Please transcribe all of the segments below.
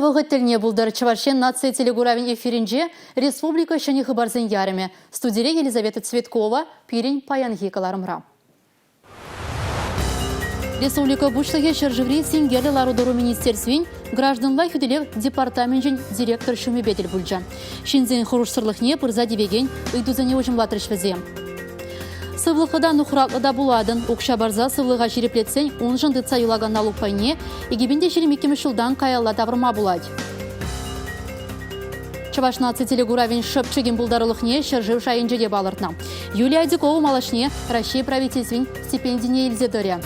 вӑхӑт тӗлне пултӑр Чӑваш Ен наци телекуравӗн эфирӗнче республика ҫӗнӗ хыпарсен ярӑмӗ. Студире Елизавета Цветкова пирӗн паянхи кӑларӑмра. Республика Пуҫлӑхӗ ҫӗршыври синкерлӗ лару-тӑру министерствин гражданла хӳтӗлев департаменчӗн директор ҫумӗпе тӗл пулчӗ. Ҫынсен хӑрушсӑрлӑхне пырса тивекен ыйтусене уҫӑмлатрӗҫ вӗсем. Сывлӑхлӑ та нухратлӑ та пулатӑн. Укҫа парса сывлӑха ҫирӗплетсен уншӑн тытса юлакан налук пайне 2022 ҫултан каялла тавӑрма пулать. Чӑваш наци телекуравӗн шӑпчӑкӗн пултарулӑхне ҫӗршыв шайӗнче те палӑртнӑ. Юлия Адюкова малашне Раҫҫей правительствин стипендине илсе тӑрӗ.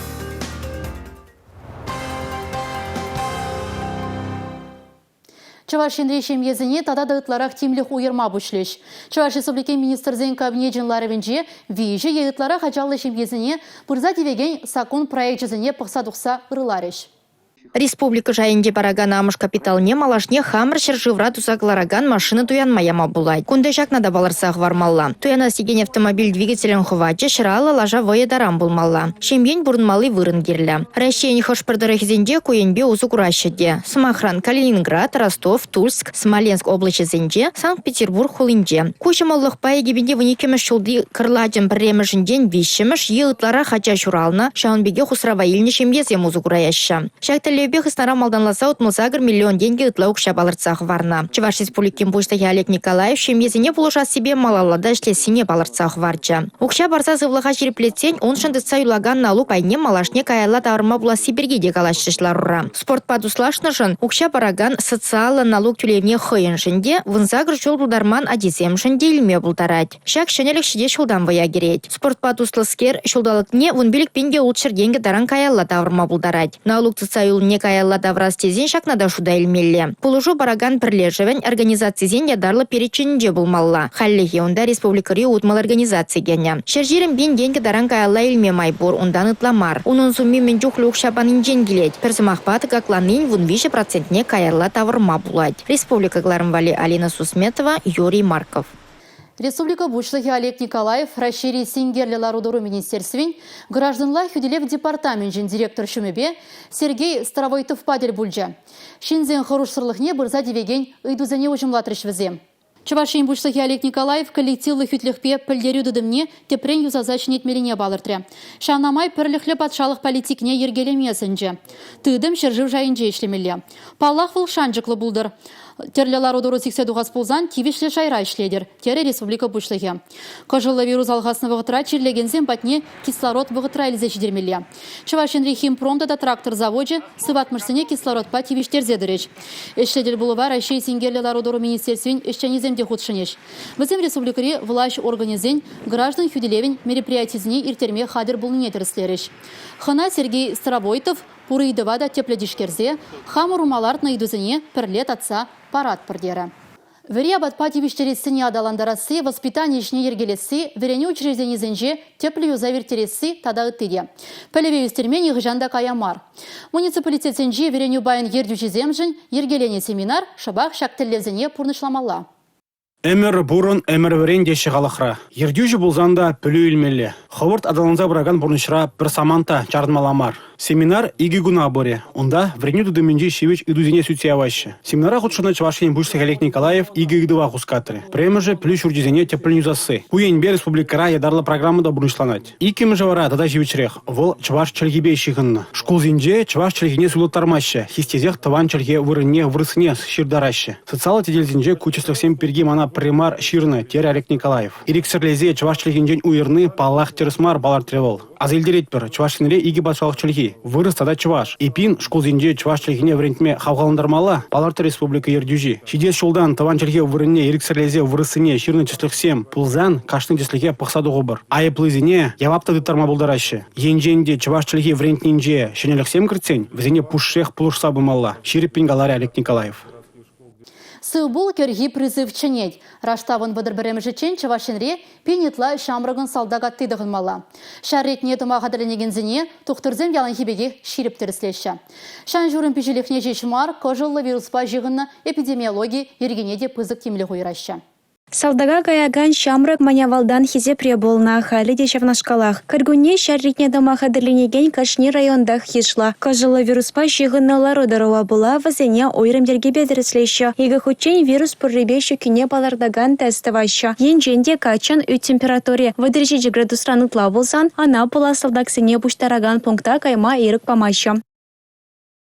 Чӑваш Енри ҫемьесене тата та ытларах тимлӗх уйӑрма пуҫлӗҫ. Чӑваш Республикин Министрсен Кабинечӗн ларӑвӗнче виҫӗ е ытларах ачаллӑ ҫемьесене пырса тивекен саккун проекчӗсене пӑхса тухса ырларӗҫ. Республика шайӗнче паракан амӑш капиталне малашне хамӑр ҫӗршывра туса кӑларакан машина туянма яма пулать. Кунта ҫакна та палӑртса хӑвармалла. Туянас текен автомобиль двигателӗн хӑвачӗ ҫӑраллӑ лаша вӑйӗ таран пулмалла. Ҫемьен пурӑнмалли вырӑн кирлӗ. Раҫҫейӗн хӑш-пӗр тӑрӑхӗсенче ку енпе усӑ кураҫҫӗ те. Сӑмахран, Калининград, Ростов, Тульск, Смоленск облаҫӗсенче, Санкт-Петербург хулинче. Ку ҫӑмӑллӑхпа 2012 ҫулти кӑрлачӑн пӗрремӗшӗнчен виҫҫӗмӗш е ытларах ача ҫуралнӑ, ҫавӑн пекех усрава илнӗ ҫемьесем усӑ кураяҫҫӗ. Ҫак тӗллевпе хыснара малтанласа 68 миллион тенкӗ ытла укҫа палӑртса хӑварнӑ. Чӑваш Республикин Пуҫлӑхӗ Олег Николаев ҫемьесене пулӑшассипе малалла та ӗҫлессине палӑртса хӑварчӗ. Укҫа парса сывлӑха ҫирӗплетсен уншӑн тытса юлакан налук пайне малашне каялла тавӑрма пуласси пирки те калаҫрӗҫ ларура. Спортпа туслашнӑшӑн укҫа паракан социаллӑ налук тӳлевне хӑйӗншӗн те, 18 ҫул тултарман ачисемшӗн те илме пултарать. Ҫак ҫӗнӗлӗх ҫитес ҫултан вӑя кӗрет. Спортпа туслӑскер ҫулталӑкне 15 пин те 600 тенкӗ таран каялла тавӑрма пултарать. Налук тытса юлнине каялла тавӑрас тесен ҫакна та шута илмелле. Пулӑшу паракан пӗрлешӗвӗн организацисен ятарлӑ переченӗнче пулмалла. Хальлӗхе унта республикӑри 60 организаци кӗнӗ. 120 пин тенкӗ таран каялла илме май пур, унтан ытла мар. Унӑн сумми мӗн чухлӗ укҫа панинчен килет. Пӗр сӑмахпа, тӑкакланнин 13 процентне каялла тавӑрма пулать. Республика кӑларӑм валли Алина Сусметова, Юрий Марков. Республика Пуҫлӑхӗ Олег Николаев Раҫҫейри синкерлӗ лару-тӑру министерствин гражданла хӳтӗлев департаменчӗн директор ҫумӗпе Сергей Старовойтовпа тӗл пулчӗ. Ҫынсен хӑрушсӑрлӑхне пырса тивекен ыйтусене уҫӑмлатрӗҫ вӗсем. Чӑваш Ен Пуҫлӑхӗ Олег Николаев коллективлӑ хӳтлӗхпе пӗлтерӳ тытӑмне тӗпрен юсаса ҫӗнетмеллине палӑртрӗ. Ҫавна май пӗрлӗхлӗ патшалӑх политикине йӗркелеме сӗнчӗ. Тытӑм ҫӗршыв шайӗнче ӗҫлемелле. Паллах, вӑл шанчӑклӑ пултӑр. Тӗрлӗ лару-тӑру сиксе тухас пулсан тивӗҫлӗ шайра ӗҫлетӗр, терӗ республика Пуҫлӑхӗ. Кӑшӑллӑ вирус алхаснӑ вӑхӑтра чирлекенсем патне кислород вӑхӑтра илсе ҫитермелле. Чӑваш Енри Химпром тата трактор завочӗ сыватмӑшсене кислородпа тивӗҫтерсе тӑрӗҫ. Ӗҫлӗ тӗлпулӑва Раҫҫей синкерлӗ лару-тӑру министерствин ӗҫченӗсем те хутшӑнӗҫ. Вӗсем республикӑри влаҫ органӗсен граждан хӳтӗлевӗн мероприятийӗсене ирттерме хатӗр пулнине тӗрӗслерӗҫ. Хӑна Сергей Старовойтов Пур ыйтӑва та тӗплӗ тишкерсе, хамӑр ума лартнӑ ыйтусене пӗрле татса паратпӑр терӗ. Вӗри апатпа тивӗҫтерессине аталантарасси, воспитани ӗҫне йӗркелесси, вӗренӳ учрежденийӗсенче тӗплӗ юсав ирттересси тата ытти те. Пӗлӗве ӳстерме нихӑҫан та кая мар. Муниципалитетсенчи вӗренӳ пайӗн ертӳҫисемшӗн йӗркеленӗ семинар шӑпах ҫак тӗллевсене пурнӑҫламалла. Ӗмӗр пурӑн, ӗмӗр вӗрен теҫҫӗ халӑхра. Ертӳҫӗ пулсан та пӗлӳ илмелле. Хӑвӑрт аталанса пыракан пурнӑҫра пӗр самант та чарӑнмалла мар. Семинар икӗ куна пырӗ. Унта вӗренӳ тытӑмӗнчи ҫивӗч ыйтусене сӳтсе яваҫҫӗ. Семинара хутшӑннӑ Чӑваш Ен Пуҫлӑхӗ Олег Николаев икӗ ыйтӑва хускатрӗ. Пӗрремӗшӗ – пӗлӳ ҫурчӗсене тӗплӗн юсасси. Ку енпе республикӑра ятарлӑ программа та пурнӑҫланать. Иккӗмӗшӗ вара тата ҫивӗчрех. Вӑл чӑваш чӗлхипе ҫыхӑннӑ. Шкулсенче чӑваш чӗлхине суйлаттармаҫҫӗ, хистесех тӑван чӗлхе вырӑнне вырӑсне ҫыртараҫҫӗ. Социаллӑ тетелсенче ку тӗслӗхсем пирки мана пӗрре мар ҫырнӑ, терӗ Олег Николаев. Ирӗксӗрлесе чӑваш чӗлхинчен уйӑрни, паллах, тӗрӗс мар, палӑртрӗ вӑл. Аса илтеретпӗр, Чӑваш Енре икӗ патшалӑх чӗлхи – вырӑс тата чӑваш. Эппин, шкулсенче чӑваш чӗлхине вӗрентме хавхалантармалла, палӑртрӗ республика ертӳҫи. Ҫитес ҫултан тӑван чӗлхе вырӑнне ирӗксӗрлесе вырӑссене ҫырнӑ тӗслӗхсем пулсан кашни тӗслӗхе пӑхса тухӑпӑр. Айӑплисене явап та тыттарма пултараҫҫӗ. Енчен те чӑваш чӗлхи вӗрентнинче ҫӗнӗлӗхсем кӗртсен вӗсене пушшех пулӑшса пымалла, ҫирӗппӗн каларӗ Олег Николаев. Сывпул кӗрхи призыв чӗнет. Раштавӑн 31-мӗшӗччен Чӑваш Енре пин ытла ҫамрӑкӑн салтак атти тӑхӑнмалла. Ҫар ретне тӑма хатӗрленекенсене тухтӑрсем яланхи пекех ҫирӗп тӗрӗслеҫҫӗ. Ҫан-ҫурӑм пиҫӗлӗхне ҫеҫ мар, кӑшӑллӑ вируспа ҫыхӑннӑ эпидемиологи йӗркине те пысӑк тимлӗх уйӑраҫҫӗ. Салтака каякан ҫамрӑк мӗн авалтан хисепре пулнӑ, халӗ те ҫавнашкалах. Кӗркунне ҫар ретне тӑма хатӗрленекен кашни районтах йышлӑ. Кӑшӑллӑ вируспа ҫыхӑннӑ лару-тӑрӑва пула вӗсене уйрӑм йӗркепе тӗрӗслеҫҫӗ. Икӗ хутчен вирус пуррипе ҫуккине палӑртакан тест тӑваҫҫӗ. Енчен те каччӑн ӳт температури 37 градусран ытла пулсан ӑна пулас салтаксене пуҫтаракан пункта кайма ирӗк памаҫҫӗ.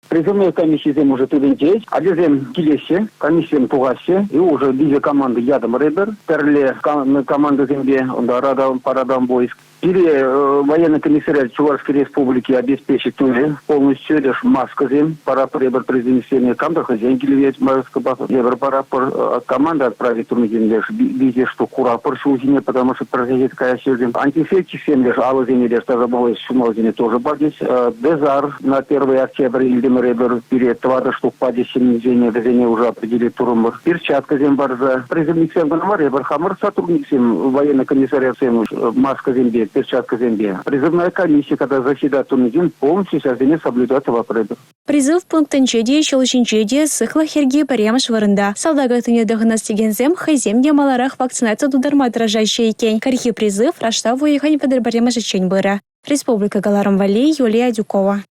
Призывной комиссисем уже тытӑнчӗҫ. Ачасем килеҫҫӗ, комиссисем тухаҫҫӗ. И уже виҫӗ команда ятӑмӑр эпир. Пӗрле командӑсемпе унта Парадам войск. Пире военный комиссариат Чувашской Республики обеспечить турӗ полностью. Это маскӑсем паратпӑр эпир президентсене. Кам-та хӑйсен килет маскӑпа. Эпир паратпӑр. Команда отправить турнисем леш виҫӗ штук хуратпӑр ҫул ҫине, потому что пӗр сехет каяҫҫӗ вӗсем. Антисептиксем леш алӑсене леш таса ҫумалсене тоже пачӗҫ. Дезар на 1 октябрь илтӗмӗр эпир. Пире тӑватӑ штук пачӗҫ ҫыннисене, вӗсене уже определить турӑмӑр. Перчаткӑсем парса. Призывниксем кӑна мар, эпир хамӑр сотрудниксем, военный комиссариатсем маскӑсемпе, перчаткӑсемпе. Призывная комиссия, когда заседать тунисем полностью ҫавсене соблюдать тӑватпӑр эпир. Призыв пунктӗнче те, ҫул ҫинче те сыхлӑх йӗрки пӗрремӗш вырӑнта. Салтак аттине тӑхӑнас текенсем хӑйсем те маларах вакцинаци тутарма тӑрӑшаҫҫӗ иккен. Кӗрхи призыв раштав уйӑхӗн 31-мӗшӗччен пырӗ. Республика кӑларӑм валли Юлия Адюкова.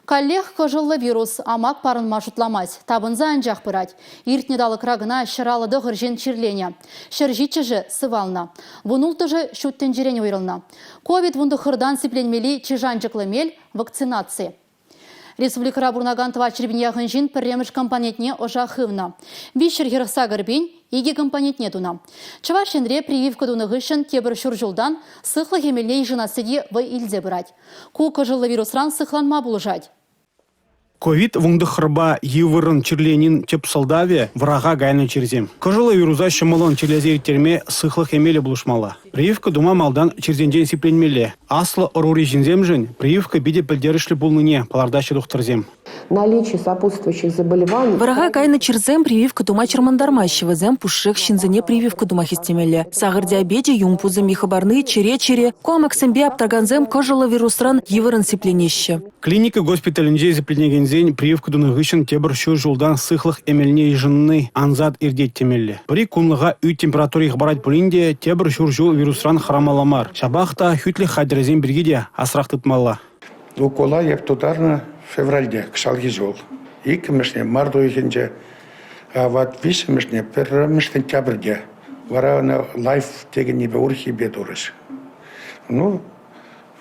Каллех кӑшӑллӑ вирус амак парӑнма шутламасть, тапӑнса анчах пырать. Иртнӗ талӑкра кӑна 159 ҫын чирленӗ, 107-шӗ сывалнӑ, вунулттӑшӗ ҫут тӗнчерен уйрӑлнӑ. Ковид-19-тан сипленмелли чи шанчӑклӑ мел – вакцинаци. Республикӑра пурӑнакан тӑватҫӗр яхӑн ҫын пӗрремӗш компонентне ӑша хывнӑ. 348 пин икӗ компонентне тунӑ. Чӑваш Енре прививка тунӑ хыҫҫӑн тепӗр ҫур ҫултан сыхлӑх эмелне йышӑнасси те вӑй илсе пырать. Ку кӑшӑллӑ вирусран сыхланма пулӑшать. Ковид-19-па йывӑррӑн чирленин тӗп сӑлтавӗ – вӑраха кайнӑ чирсем. Кӑшӑллӑ вируса ҫӑмӑллӑн чирлесе ирттерме сыхлӑх эмелӗ пулӑшмалла. Прививка тума малтан чирсенчен сипленмелле. Аслӑ ӑрури ҫынсемшӗн прививка питӗ пӗлтерӗшлӗ пулнине палӑртаҫҫӗ тухтӑрсем. Наличие сопутствующих заболеваний. Вӑраха кайнӑ чирсем прививка тума чӑрмантармаҫҫӗ. Вӗсем пушшех ҫынсене прививка тума хистемелле. Сахӑр диабечӗ, юн пусӑмӗ хӑпарни, чӗре чирӗ, ку амаксемпе аптӑракансем кӑшӑллӑ вирусран йывӑррӑн сипленеҫҫӗ. Клиника госпиталӗнче сипленекенсен прививка тунӑ хыҫҫӑн тепӗр ҫур ҫултан сыхлӑх эмелне йышӑнни ансат иртет темелле. Пӗр-ик кунлӑха ӳт температури хӑпарать пулин те тепӗр ҫур ҫул вирусран хӑрамалла мар. Ҫапах та хӳтлӗх хатӗрӗсем пирки те асрах тытмалла. Укола эп тутарнӑ февральте кӑҫалхи ҫул. Иккӗмӗшне март уйӑхӗнче, а ват виҫҫӗмӗшне пӗрремӗш сентябрьте. Вара ӑна лайф текеннипе урӑххипе турӗҫ. Ну,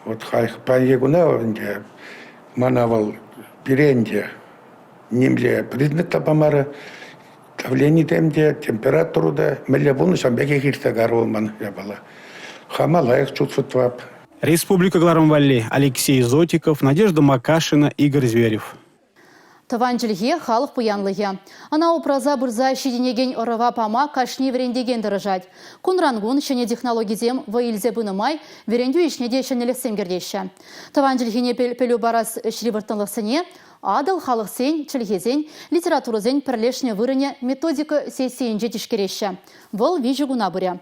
Вот паянхи куна ӗнтӗ мана вӑл пире ӗнтӗ нимле признак та памарӗ. Давлени тем те, температура та мӗнле пулнӑ ҫавӑн пекех иртсе кайрӗ вӑл ман япала. Хама лайӑх чувствовап. Республика кӑларӑм валли Алексей Зотиков, Надежда Макашина, Игорь Зверев. Тӑван чӗлхе – халӑх пуянлӑхӗ. Ӑна упраса пырса ҫитӗнекен ӑрӑва пама кашни вӗрентекен тӑрӑшать. Кунран-кун ҫӗнӗ технологисем вӑй илсе пынӑ май вӗрентӳ ӗҫне те ҫӗнӗлӗхсем кӗртеҫҫӗ. Тӑван чӗлхене пӗлӳ парас ӗҫри вӑрттӑнлӑхсене Атӑл халӑхсен, чӗлхесен, литературӑсен пӗрлешнӗ вырӑнӗ методика сессийӗнче тишкереҫҫӗ. Вӑл виҫӗ куна пырӗ.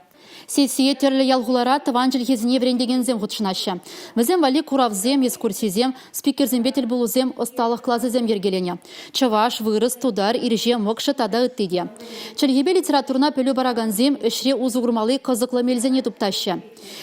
Сессие тӗрлӗ ял-хулара тӑван чӗлхесене вӗрентекенсем хутшӑнаҫҫӗ. Вӗсем валли куравсем, экскурсисем, спикерсемпе тӗлпулусем, ӑсталӑх класӗсем йӗркеленӗ. Чӑваш, вырӑс, тутар, ирҫе, мӑкшӑ тата ытти те. Чӗлхепе литературӑна пӗлӳ паракансем ӗҫре усӑ курмалли кӑсӑклӑ мелсене туптаҫҫӗ.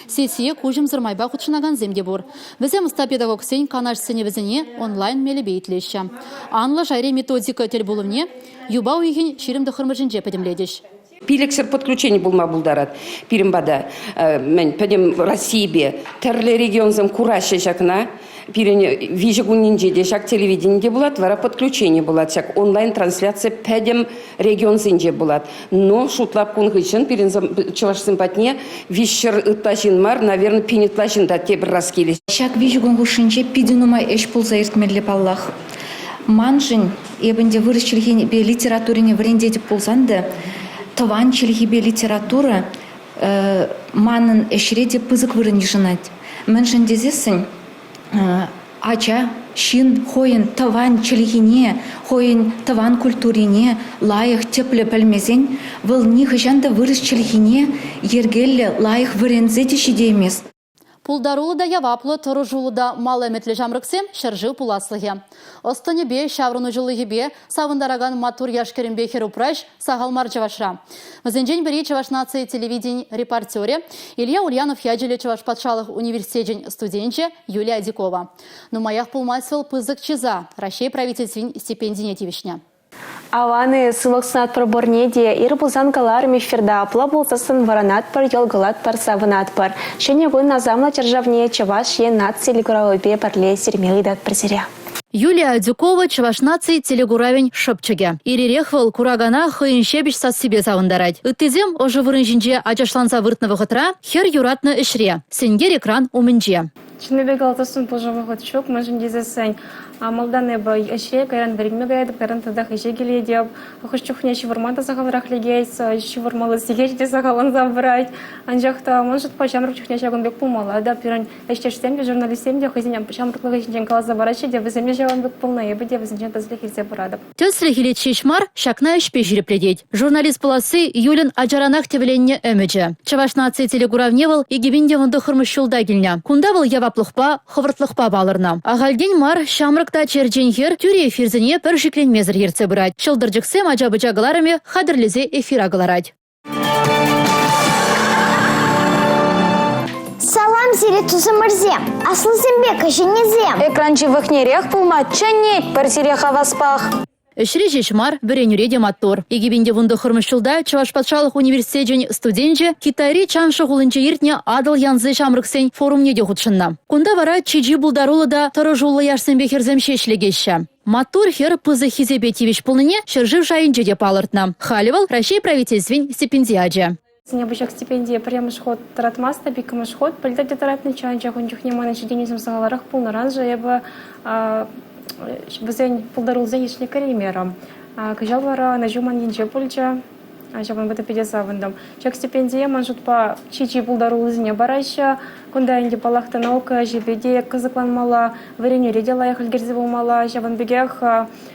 Сессие куҫӑмсӑр майпа хутшӑнакансем те пур. Вӗсем ӑста педагогсен канаш сӗнӗвӗсене онлайн мелӗпе итлеҫҫӗ. Анлӑ шайри методика тӗлпулӑвне юпа уйӑхӗн 29-мӗшӗнче пӗтӗмлетӗҫ. Пилӗксӗр подключени пулма пултарать пирӗн пата. Мӗн, пӗтӗм Российипе тӗрлӗ регионсем кураҫҫӗ ҫакна. Пирӗн виҫӗ куннинче те ҫак телевидени те пулать, вара подключени пулать. Ҫак онлайн-трансляци пӗтӗм регионсенче пулать. Но шутлап кун хыҫҫӑн пирӗн чӑвашсем патне 300 ытла ҫын мар, наверное, пин ытла ҫын та тепӗр раз килӗҫ. Ҫак виҫӗ кун хушшинче питӗ нумай ӗҫ пулса иртмелле паллах. Маншӑн Эп ӗнтӗ вырӑс чӗлхипе литературине вӗрентетӗп пулсан та тӑван чӗлхепе литература манӑн ӗҫре те пысӑк вырӑн йышӑнать. Мӗншӗн тесессӗн ача, ҫын хӑйӗн тӑван чӗлхине, хӑйӗн тӑван культурине лайӑх, тӗплӗ пӗлмесен вӑл нихӑҫан та вырӑс чӗлхине йӗркеллӗ, лайӑх вӗренсе те ҫитеймест. Пултаруллӑ та яваплӑ, тӑрӑшуллӑ та мал ӗмӗтлӗ ҫамрӑксем ҫӗршыв пуласлӑхӗ. Ӑс-тӑнӗпе, ҫаврӑнӑҫулӑхӗпе савӑнтаракан маттур яш-кӗрӗмпе хӗр-упраҫ сахал мар чӑвашра. Вӗсенчен пӗри Чӑваш наци телевиденин репортерӗ, Илья Ульянов ячӗллӗ Чӑваш патшалӑх университечӗн студенчӗ Юлия Адюкова. Нумаях пулмасть вӑл пысӑк чыса, Раҫҫей правительствин стипендине тивӗҫнӗ. Аван-и, сывлӑх сунатпӑр пурне те. Ир пулсан кӑларӑм эфирта, апла пулсассӑн вӑранатпӑр, йӑлкӑлатпӑр, савӑнатпӑр. Ҫӗнӗ кун асамлӑ чаршавне Чӑваш Ен наци телекуравӗпе пӗрле сирме ыйтатпӑр сире. Юлия Адюкова Чӑваш наци телекуравӗн шӑпчӑкӗ. Ир-ирех вӑл куракана хӑйӗн ҫепӗҫ сассипе савӑнтарать. Ыттисем ӑшӑ вырӑн ҫинче ачашланса выртнӑ вӑхӑтра хӗр юратнӑ ӗҫре, сенкер экран умӗнче. Чӑннипе каласан пушӑ вӑхӑт ҫук, мӗншӗн тесессӗн малтан эпӗ ӗҫре, кайран вӗренме каятӑп, кайран татах ӗҫе килетӗп. Хӑш чухне ҫывӑрма та сахалрах лекет, ҫывӑрмалли сехечӗ те сахалланса пырать. Анчах та ман шутпа ҫамрӑк чухне ҫакӑн пек пулмалла та. Пирӗн ӗҫтешсем те, журналистсем те хӑйсен ҫамрӑклӑхӗ ҫинчен каласа параҫҫӗ те, вӗсем те ҫавӑн пек пулнӑ, эпӗ те вӗсенчен тӗслӗх илсе пыратӑп. Тӗслӗх илет ҫеҫ мар, ҫакна ӗҫпе ҫирӗплетет. Журналист пуласси Юльӑн ачаранах тӗвӗленнӗ ӗмӗчӗ. Чӑваш наци телекуравне вӑл 2019 ҫулта килнӗ. Кунта вӑл яваплӑхпа, хӑвӑртлӑхпа палӑрнӑ. Ахальтен мар ҫамрӑк та черчен хӗр тӳрӗ эфирсене пӗр шикленмесӗр ертсе пырать. Ҫӑлтӑрчӑксем ача-пӑча кӑларӑмӗ хатӗрлесе эфира кӑларать. Салам сире, тусӑмӑрсем, аслисемпе кӗҫӗннисем. Экран ҫывӑхнерех пулма чӗнетпӗр сире хаваспах. Ӗҫре ҫеҫ мар, вӗренӳре те маттур. 2019 ҫулта Чӑваш патшалӑх университечӗн студенчӗ Китайри Чанша хулинче иртнӗ Атӑл янси ҫамрӑксен форумне те хутшӑннӑ. Кунта вара чи-чи пултаруллӑ та тӑрӑшуллӑ яшсемпе хӗрсем ҫеҫ лекеҫҫӗ. Маттур хӗр пысӑк хисепе тивӗҫ пулнине ҫӗршыв шайӗнче те палӑртнӑ. Халӗ вӑл Раҫҫей правительствин стипендиачӗ. Эпӗ ҫак стипендие пӗрремӗш хут тӑратмастӑп, иккӗмӗш хут пӗлтӗр те тӑратнӑччӗ, анчах ун чухне манӑн ҫитӗнӳсем сахалрах пулнӑран-ши эпӗ вӗсен пултарулӑхӗсен йышне кӗреймерӗм. Кӑҫал вара ӑнӑҫу ман енче пулчӗ. Ҫавӑнпа та питӗ савӑнтӑм. Ҫак стипендие ман шутпа чи-чи пултаруллисене параҫҫӗ. Кунта ӗнтӗ, паллах та, наука ӗҫӗпе те кӑсӑкланмалла, вӗренӳре те лайӑх ӗлкӗрсе пымалла. Ҫавӑн пекех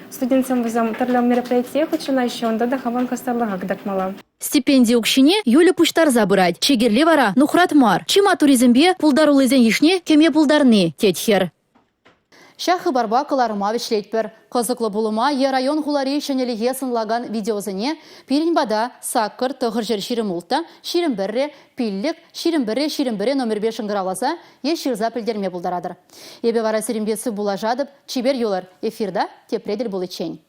студентсем вӗсем тӗрлӗ мероприятие хутшӑнаҫҫӗ, унта та хамӑн хастарлӑха кӑтартмалла. Стипенди укҫине Юля пуҫтарса пырать. Чи кирли вара нухрат мар, чи маттуррисемпе пултаруллисен йышне кӗме пултарни, тет хӗр. Ҫак хыпарпа кӑларӑма вӗҫлетпӗр. Кӑсӑклӑ пулӑма е район-хулари ҫӗнӗлӗхе сӑнлакан видеосене пирӗн пата 8 926 21 5 21 21 номерпе шӑнкӑравласа е ҫырса пӗлтерме пултаратӑр. Эпӗ вара сирӗнпе сывпуллашатӑп. Чипер юлӑр. Эфирта тепре тӗл пуличчен.